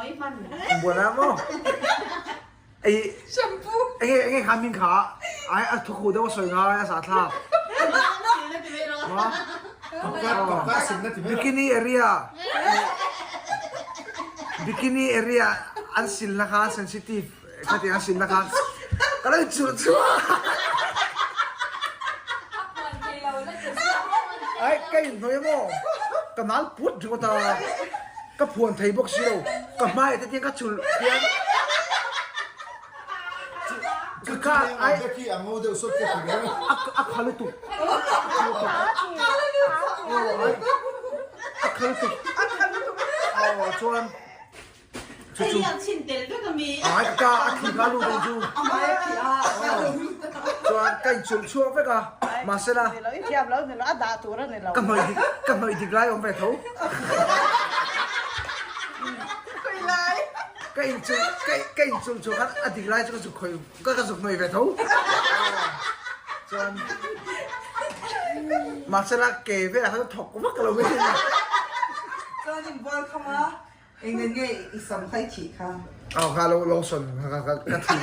Inbual a maw? Ei enge enge kha min kha ai a thukhu deuh a sawi ngai a sa thlak. Bikini area Bikini area an silna kha sensitive khatiang an silna kha ka lo inchulh chhuak. Ai ka inhnawih a maw? Ka nal put ringawt a. Ka phuan thei bawk si lo, ka hmaiah te tiang ka chulh hian ka ka ai a kha lutuk a kha lutuk aw chuan chu chu ai ka a thi kha lu deuh chu chuan ka inchulh chhuak vek a mahsela ka hnawih dik ka hnawih dik lai awm ve tho. Ka inchulh ka ka inchulh chhuak khan a dik lai chu ka zuk khawih ka ka zuk hnawih ve tho. Chuan mahsela ke velah khan thawk vak lo mai a ni. Chuan inbual kham a eng nen nge i sam kha i thih kha? Aw kha lo lo sawn ka ka ka thih.